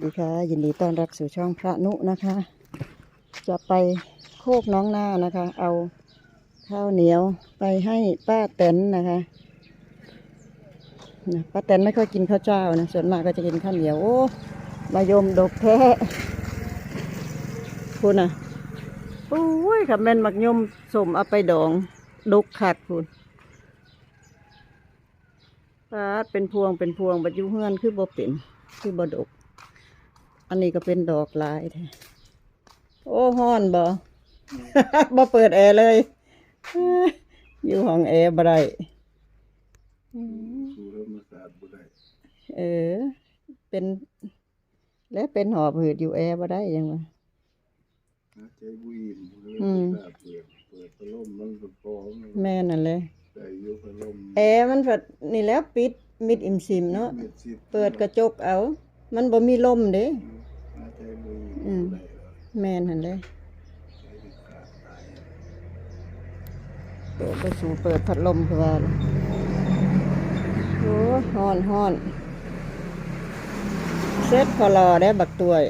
ดีค่ะ ยินดีต้อนรับสู่ช่องพระนุนะคะ จะไปโคกหนองนานะคะ เอาข้าวเหนียวไปให้ป้าแตนนะคะ นะ ป้าแตนไม่ค่อยกินข้าวเจ้านะ ส่วนมากก็จะกินข้าวเหนียว โอ้ มะยมดกแท้ พุ้นน่ะ โอ้ย คันแม่นหมากยมส้มเอาไปดอง ดกคักพุ้น ป๊าด เป็นพวงเป็นพวง บัดอยู่เฮือนคือบ่เป็น คือบ่ดก อันนี้ก็เป็นดอกหลายแท้ โอ้ ฮ้อนบ่ บ่เปิดแอร์เลย อยู่ห้องแอร์บ่ได้ อืม สู้ธรรมชาติบ่ได้ เออ เป็น และเป็นหอบหืดอยู่แอร์บ่ได้ยังว่า หายใจบ่อิ่ม อืม เปิด เปิดพัดลมมันก็พอ แม่นนั่นแหละ ได้อยู่พัดลม แอร์มันพัดนี่แหล้ว ปิดมิดอิ่มซิมเนาะ มิดซิม เปิดกระจกเอา มันบ่มีลมเด้ หายใจบ่อิ่ม อืม บ่ได้แล้ว แม่นหั่นแหละ ใจสิขาดตาย เปิดไปสู่ เปิดพัดลมคือว่า โอ้ ฮ้อน ฮ้อน เซ็ตคอลอเด้บักต้วย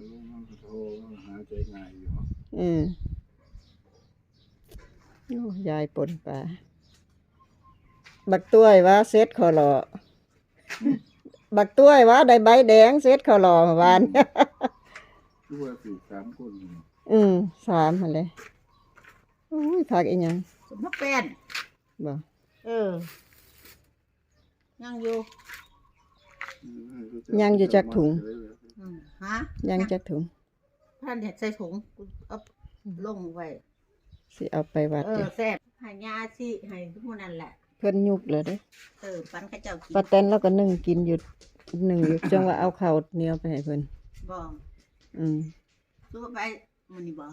ลมมันก็โทรหาใจง่ายอยู่เนาะ อืม โอ้ ยายป่นปลา บักต้วยว่าเซ็ตคอลอ บักต้วยว่าได้ใบแดงเซ็ตคอลอเมื่อวาน คือว่าถืกสามคนนี่ อืม สามหั่นแหละ โอ้ย ผักอีหยัง สมผักแป้น บ่ เออ ยังอยู่ อืม ยังอยู่จักถุง อืม ฮะ ยังจักถุง พันเฮ็ดใส่ถุง เอาลงไว้ สิเอาไปวัด เออ อยู่ แซ่บ ให้ย่าสิให้ทุกมื้อนั่นแหละ เพิ่นยุกแล้วเด้ เออ ปันเขาเจ้ากิน ป้าแตนลาวก็นึ่งกินอยู่ นึ่งอยู่ จั่งว่าเอาข้าวเหนียวไปให้เพิ่น บ่ อืม คือว่าไปมื้อนี้บ่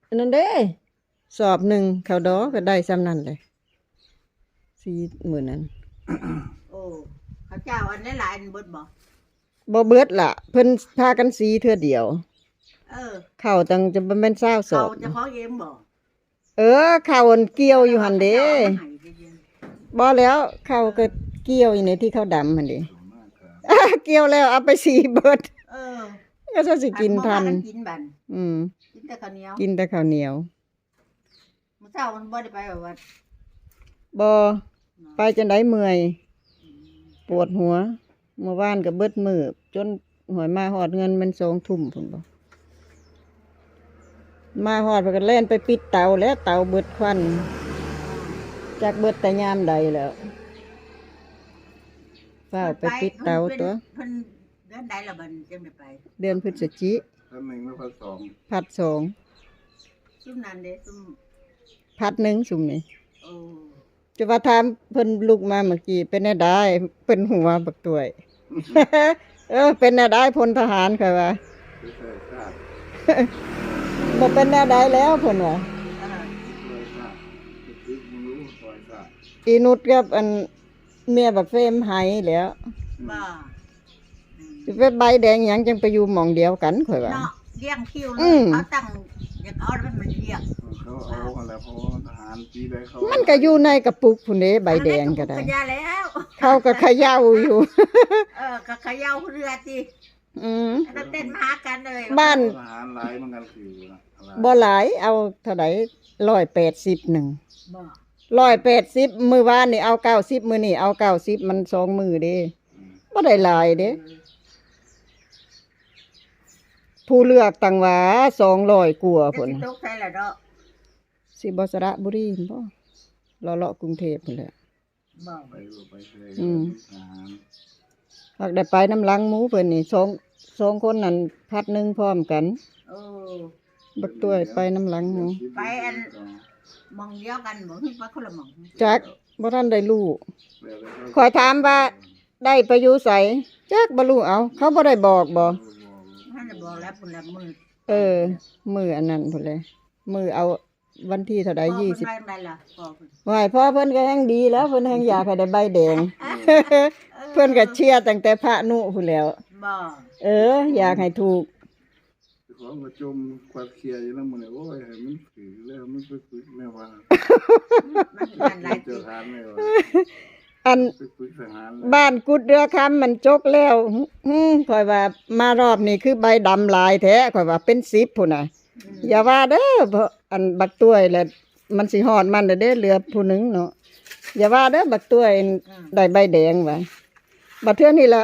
อันนั้นเด้ สอบหนึ่งข้าวดอก็ได้ส่ำนั้นแหละ สี่มื้อนั้น โอ้ ข้าวเจ้าอันหลายๆ อันเบิดบ่ บ่เบิดล่ะ เพิ่นพากันสีเทื่อเดียว เออ ข้าวตั้งจะบ่แม่นซาวสอบ ข้าวเจ้าของเองบ่ เออ ข้าวอันเกี่ยวอยู่หั่นเด้ ข้าวเจ้าเอามาให้เด้ บ่แล้ว ข้าวก็เกี่ยวอยู่ในที่ข้าวดำหั่นเด้ เกี่ยวแล้วเอาไปสีเบิด เออ ก็จะสิกินทัน อันบ่พากันกินบัด อืม กินแต่ข้าวเหนียว กินแต่ข้าวเหนียว มื้อเช้ามันบ่ได้ไปวัด บ่ เนาะ ไปจั่งใดเมื่อย อืม ปวดหัว เมื่อวานก็เบิดมื้อ จนหอยมาฮอดเฮือนแม่นสองทุ่มพุ้นบ่ มาฮอดเพิ่นก็แล่นไปปิดเตาแล้ว เตาเบิดควัน จักเบิดแต่ยามใดแล้ว ฟ้าวไปปิดเตาตั๊ว เพิ่น เพิ่นเดือนใดละบัดนี้จั่งได้ไป เดือนพฤศจิ พัดหนึ่งหรือพัดสอง พัดสอง ซุมนั้นเด้ ซุม พัดหนึ่งซุมนี้ โอ้ จะว่าถามเพิ่นลุกมาเมื่อกี้ เป็นแนวใด เพิ่นหัวบักต้วย เออ เป็นแนวใดพลทหาร ข้อยว่า บ่เป็นแนวใดแล้ว เพิ่นว่า เออ อีนุชกับอันเมียบักเฟรมไห้แล้ว บ่ สิไปใบแดงหยังจั่งไปอยู่หม่องเดียวกัน ข้อยว่า เนาะ เรียงคิวเลย อืม เขาตั้ง อยากเอาแล้วมันเรียง เขาเอาหั่นแหละ เพราะว่าทหารปีใดเขา มันก็อยู่ในกระปุกพุ้นเด้ ใบแดงก็ได้ อันนั้นกระปุกขยะแล้ว เขาก็เขย่าอยู่ เออ ก็เขย่าเรือติ อืม อันนั้นเต้นมาหากันเลย บ้าน ทหารหลายเหมือนกันคือนะ บ่หลาย เอาเท่าใด ร้อยแปดสิบหนึ่ง บ่ ร้อยแปดสิบ มื้อวานนี่เอาเก้าสิบ มื้อนี้เอาเก้าสิบ มันสองมื้อเด้ อืม บ่ได้หลายเด้ อืม ผู้เลือกตั้งว่าสองร้อยกว่าพุ้น จักสิตกไสล่ะเนาะ สิบ่สระบุรีบ่ เลาะๆกรุงเทพฯพุ้นแหละ บ่ ไปบ่ไปไส อืม ทหาร หากได้ไปนำหลังหมู่เพิ่นนี่ สอง สองคนนั้นพัดหนึ่งพร้อมกัน โอ้ บักต้วยไปนำหลังหมู่ ไปอันหม่องเดียวกันบ่ คือไปคนละหม่อง จัก บ่ทันได้รู้ ข้อยถามว่า ได้ไปอยู่ไส จัก บ่รู้ เอ้า เขาบ่ได้บอกบ่ บ่ทันได้บอกแล้ว พุ้นละมื้อ เออ มื้ออันนั้นพุ้นแหละ มื้อเอา วันที่เท่าใด พ่อเพิ่น ยี่สิบ ว่าจั่งใดล่ะ พ่อเพิ่น โอ้ย พ่อเพิ่นก็แฮ่งดีแล้ว เพิ่นแฮ่งอยากให้ได้ใบแดง เออ เพิ่นก็เชียร์ตั้งแต่พระนุพุ้นแหล้ว บ่ เออ อยากให้ถูก เจ้าของก็จมควัดเคียอยู่นำมื้อนี้ โอ้ย ให้มันถืกแล้ว มันไปฝึกแนวว่า มัน มันหลาย เจ้าทานแนวว่า ອັນ ໄປຝຶກທະຫານແລ້ວ ບ້ານກຸດເຮືອຄຳມັນຈົກແລ້ວ. ຫື ຂ້ອຍວ່າມາລອບນີ້ຄືໃບດຳຫຼາຍແທ້ ຂ້ອຍວ່າເປັນສິບພຸ້ນນະ. ອືມ ຢ່າວ່າເດີ ອັນບັກຕ້ວຍແຫຼະ ມັນຊິຮອດມັນແລ້ວເດ້ ເຫຼືອຜູ້ໜຶ່ງເນາະ. ຢ່າວ່າເດີ ບັກຕ້ວຍ ອືມ ໄດ້ໃບແດງວ່າ ບັດເທື່ອນີ້ລະ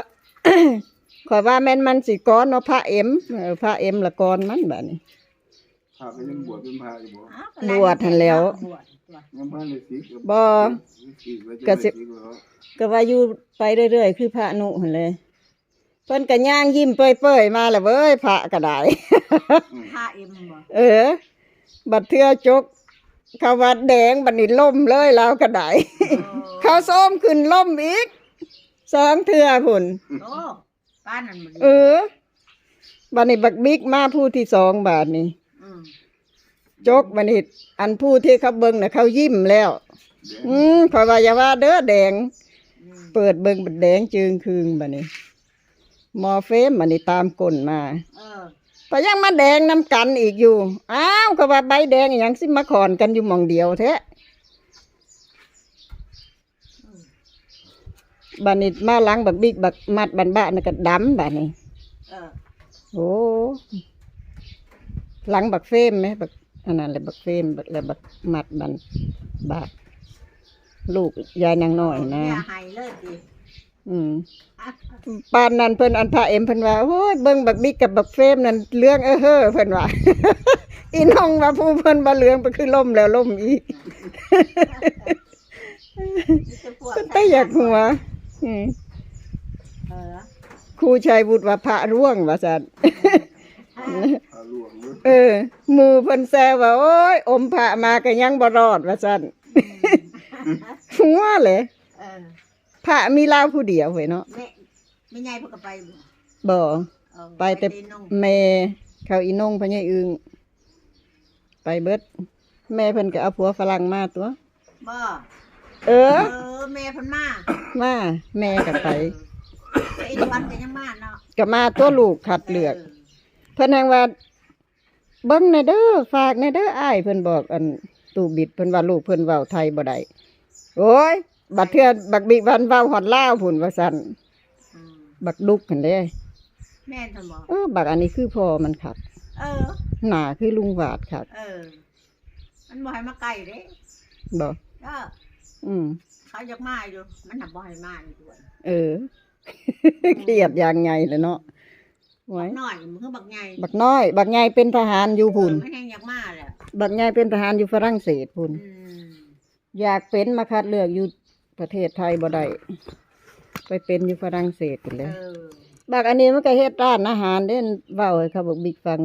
ຂ້ອຍວ່າແມ່ນມັນຊິກ່ອນເນາະ ພະເອັມ ເອີ ພະເອັມລະກ່ອນມັນບາດນີ້. ພະກໍຍັງບວດເປັນພະຢູ່ບໍ່? ອ້າວ ບວດຫັ້ນແຫຼ້ວ ບວດ ຍັງບໍ່ທັນໄດ້ສິກ ບໍ່ ສິກ ກໍຊິກແລ້ວ ກໍວ່າຢູ່ໄປເລື້ອຍໆ ຄືພະນຸຫັ້ນແຫຼະ. ເພິ່ນກໍຍ່າງຍິ້ມເປີຍໆ ມາແລ້ວເວີຍ ພະກໍໄດ້ ອືມ ພະເອັມບໍ່? ເອີ ບັດເທື່ອຈົກ ເຂົາວ່າແດງ ບັດນີ້ລົ້ມເລີຍ ລາວກໍໄດ້ ໂອ້ ເຂົາໂຊມຂຶ້ນລົ້ມອີກສອງເທື່ອພຸ້ນ. ໂອ້ ປານນັ້ນບໍ່ດີ ເອີ ບັດນີ້ບັກບິກມາຜູ້ທີສອງບາດນີ້ ອືມ ຈົກບັດນີ້ ອັນຜູ້ທີ່ເຂົາເບິ່ງນະ ເຂົາຍິ້ມແລ້ວ. ອືມ ຂ້ອຍວ່າຢ່າວ່າເດີແດງ ອືມ ເປີດເບິ່ງບັດແດງຈຶ່ງຄຶ່ງບັດນີ້ ໝໍເຟມບັດນີ້ຕາມກົ້ນມາ ເອີ ກໍຍັງມາແດງນຳກັນອີກຢູ່. ອ້າວ ກໍວ່າໃບແດງອີ່ຫຍັງ ຊິມາຂ້ອນກັນຢູ່ໝ່ອງດຽວແທ້. ອືມ ບາດນີ້ມາຫຼັງບັກບິກ ບັກມັດບັນບະນັ້ນກໍດຳບາດນີ້ ເອີ ໂອ້ ຫຼັງບັກເຟມແມ ບັກອັນນັ້ນແຫຼະ ບັກເຟມ ແລ້ວບັກມັດບັນບະ ລູກຍາຍນາງນ້ອຍນະ ເມຍໃຫ້ເລີຍຕິ ອືມ ປານນັ້ນເພິ່ນ ອັນພະເອັມເພິ່ນວ່າ ໂອ້ຍ ເບິ່ງບັກບິກກັບບັກເຟມນັ້ນເຫຼືອງເອີເຮີ ເພິ່ນວ່າ ອີ່ນ້ອງວ່າ ຜູ້ເພິ່ນບໍ່ເຫຼືອງ ໄປຄືລົ້ມແລ້ວລົ້ມອີກ. ມີແຕ່ພວກ ເປັນຕາຢາກຫົວ ອືມ ເອີ ຄູໄຊວຸດວ່າພະລ່ວງວ່າຊັ້ນ ພະລ່ວງເລີຍ ເອີ ໝູ່ເພິ່ນແຊວວ່າ ໂອ້ຍ ອົມພະມາກໍຍັງບໍ່ລອດວ່າຊັ້ນ ອືມ ຫົວເລີຍ ເອີ ພະມີລາວຜູ້ດຽວເວີຍເນາະ ແມ່ ແມ່ໃຫຍ່ເພິ່ນກໍໄປບໍ່? ບໍ່ ເອີ ໄປແຕ່ ໄປແຕ່ນ້ອງ ແມ່ເຂົາ ອີ່ນ້ອງ ພໍ່ໃຫຍ່ອຶ່ງ ໄປເບິດ ແມ່ເພິ່ນກໍເອົາຜົວຝຣັ່ງມາຕົວະ ບໍ່ ເອີ ເອີ ແມ່ເພິ່ນມາ ມາ ແມ່ກໍໄປ ເອີ ແຕ່ອີ່ດວນກໍຍັງມາເນາະ ກໍມາຕົວະ ລູກຄັດເລືອກ ເອີ ເພິ່ນແຮ່ງວ່າ ເບິ່ງແດ່ເດີ ຝາກແດ່ເດີອ້າຍ ເພິ່ນບອກ ອັນ ຕູ້ບິດ ເພິ່ນວ່າລູກເພິ່ນເວົ້າໄທບໍ່ໄດ້ ໂອ້ຍ ບັດເທື່ອບັກບິກວ່າເວົ້າຮອດລາວພຸ້ນວ່າຊັ້ນ ອືມ ບັກດຸກຫັ້ນເດ້ ແມ່ນຊັ້ນບໍ່? ເອີ ບັກອັນນີ້ຄືພໍ່ມັນຄັກ ເອີ ໜ້າຄືລຸງຫວາດຄັກ ເອີ ມັນບໍ່ໃຫ້ມາໃກ້ເດ້ ບໍ່ ເອີ ອືມ ເຂົາຢາກມາຢູ່ ມັນນະບໍ່ໃຫ້ມາຢູ່ດ້ວຍ ເອີ ອືມ ຄຽດຢ່າງໃຫຍ່ແຫຼະເນາະ ໂອ້ຍ ບັກນ້ອຍ ມັນຄືບັກໃຫຍ່ ບັກນ້ອຍ ບັກໃຫຍ່ເປັນທະຫານຢູ່ພຸ້ນ ເອີ ມັນແຮ່ງຢາກມາແຫຼະ ບັກໃຫຍ່ເປັນທະຫານຢູ່ຝຣັ່ງເສດພຸ້ນ ອືມ ຢາກເປັນ ມາຄັດເລືອກຢູ່ປະເທດໄທບໍ່ໄດ້ ໄປເປັນຢູ່ຝຣັ່ງເສດພຸ້ນແຫຼະ ເອີ ບັກອັນນີ້ມັນກໍເຮັດຮ້ານອາຫານເດ້ ເວົ້າໃຫ້ເຂົາບັກບິກຟັງ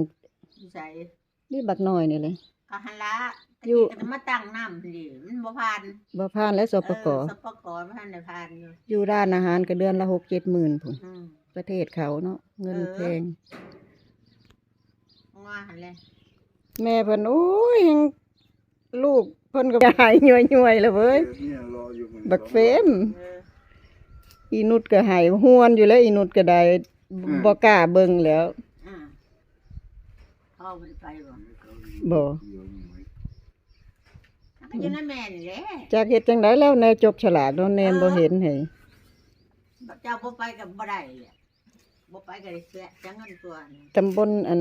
ຢູ່ໃສ? ນີ້ບັກນ້ອຍນີ້ແຫຼະ ກໍຫັ້ນລະ ຢູ່ ຕະກີ້ກໍຈະມາຕັ້ງນ້ຳນີ້ ມັນບໍ່ຜ່ານ ບໍ່ຜ່ານແລ້ວ ສປກ ເອີ ສປກ ບໍ່ທັນໄດ້ຜ່ານຢູ່ ຢູ່ຮ້ານອາຫານກໍເດືອນລະຫົກເຈັດໝື່ນພຸ້ນ ອືມ ປະເທດເຂົາເນາະ ເງິນ ເອີ ແພງ ວ່າຫັ້ນແຫຼະ ແມ່ເພິ່ນ ໂອ້ຍ ແຮ່ງ ລູກເພິ່ນກໍຫາຍຍ້ວຍໆແລ້ວເວີຍ ເອີ ເມຍລໍຢູ່ມື້ນີ້ ບັກເຟມ ເອີ ອີນຸດກໍຫາຍ ຮ່ວນຢູ່ແລ້ວ ອີນຸດກໍໄດ້ ອືມ ບໍ່ກ້າເບິ່ງແລ້ວ ອືມ ພໍ່ບໍ່ໄດ້ໄປບໍ່? ບໍ່ ມັນກໍຢູ່ນຳແມ່ນີ້ແຫຼະ ຈັກເຮັດຈັ່ງໃດແລ້ວ ແນວຈົບສະຫຼາກເນາະ ແນມ ເອີ ບໍ່ເຫັນໃຫ້ ເຈົ້າບໍ່ໄປກໍບໍ່ໄດ້ແຫຼະ ບໍ່ໄປກໍໄດ້ເສຍ ເສຍເງິນຕົວະ ຕຳບົນອັນ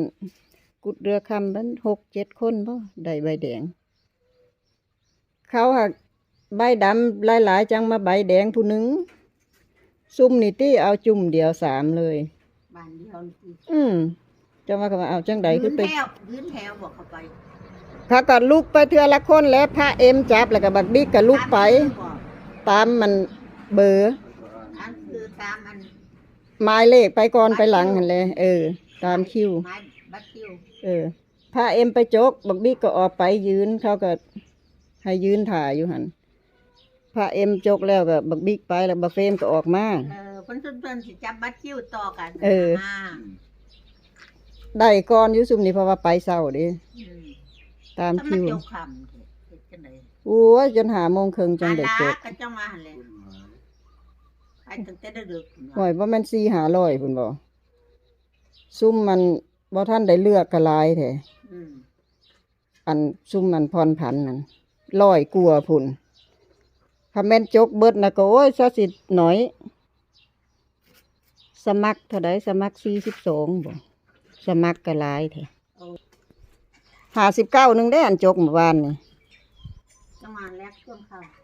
ກຸດເຮືອຄຳ ມັນຫົກເຈັດຄົນບໍ່ ໄດ້ໃບແດງ ເຂົາຫາກໃບດຳຫຼາຍໆ ຈັ່ງມາໃບແດງຜູ້ໜຶ່ງ ຊຸມນີ້ຕິ ເອົາຈຸ້ມດຽວສາມເລີຍ ບ້ານດຽວນີ້ຕິ ອືມ ຈັ່ງວ່າເຂົາວ່າ ເອົາຈັ່ງໃດ ຢືນ ຄືໄປ ແຖວ ຢືນແຖວບໍ່ເຂົ້າໄປ ເຂົາກໍລຸກໄປເທື່ອລະຄົນແຫຼະ ພະເອັມຈັບ ແລ້ວກໍບັກບິກກໍລຸກໄປ ຕາມມັນເບີ ຕາມຊື່ ຕາມອັນ ໝາຍເລກໄປກ່ອນໄປຫຼັງຫັ້ນແຫຼະ ເອີ ຕາມຄິວ ໝາຍບັດຄິວ ເອີ ພະເອັມໄປຈົກ ບັກບິກກໍອອກໄປຢືນ ເຂົາກໍໃຫ້ຢືນຖ້າຢູ່ຫັ້ນ ພະເອັມຈົກແລ້ວກໍບັກບິກໄປ ແລ້ວບັກເຟມກໍອອກມາ ເອີ ເພິ່ນ ເພິ່ນ ເພິ່ນຊິຈັບບັດຄິວຕໍ່ກັນ ເອີ ອ່າ ໄດ້ກ່ອນຢູ່ຊຸມນີ້ ເພາະວ່າໄປເຊົ້າເດ້ ອືມ ຕາມຄິວ ມັນຈົກຄ່ຳເຮັດຈັ່ງໃດ ໂອ້ຍ ຈົນຫ້າໂມງເຄິ່ງຈັ່ງໄດ້ຈົກ ອັນລະ ກໍຈັ່ງວ່າຫັ້ນແຫຼະ ໄປຕັ້ງແຕ່ເດິກໆ ໂອ້ຍ ບໍ່ແມ່ນສີ່ຫ້າຮ້ອຍພຸ້ນບໍ່ ຊຸມມັນບໍ່ທັນໄດ້ເລືອກກໍຫຼາຍແທ້ ອືມ ອັນຊຸມອັນຜ່ອນຜັນນັ້ນ ຮ້ອຍກວ່າພຸ້ນ ຄັນແມ່ນຈົກເບິດນະກໍ ໂອ້ຍ ຊະຊິໜ້ອຍ. ສະໝັກເທົ່າໃດ? ສະໝັກສີ່ສິບສອງບໍ? ສະໝັກກໍຫຼາຍແທ້. ຫ້າສິບເກົ້າໜຶ່ງເດ້ ອັນຈົກມື້ວານນີ້. ປະມານແລ້ວຊ່ວງເຊົ້າ.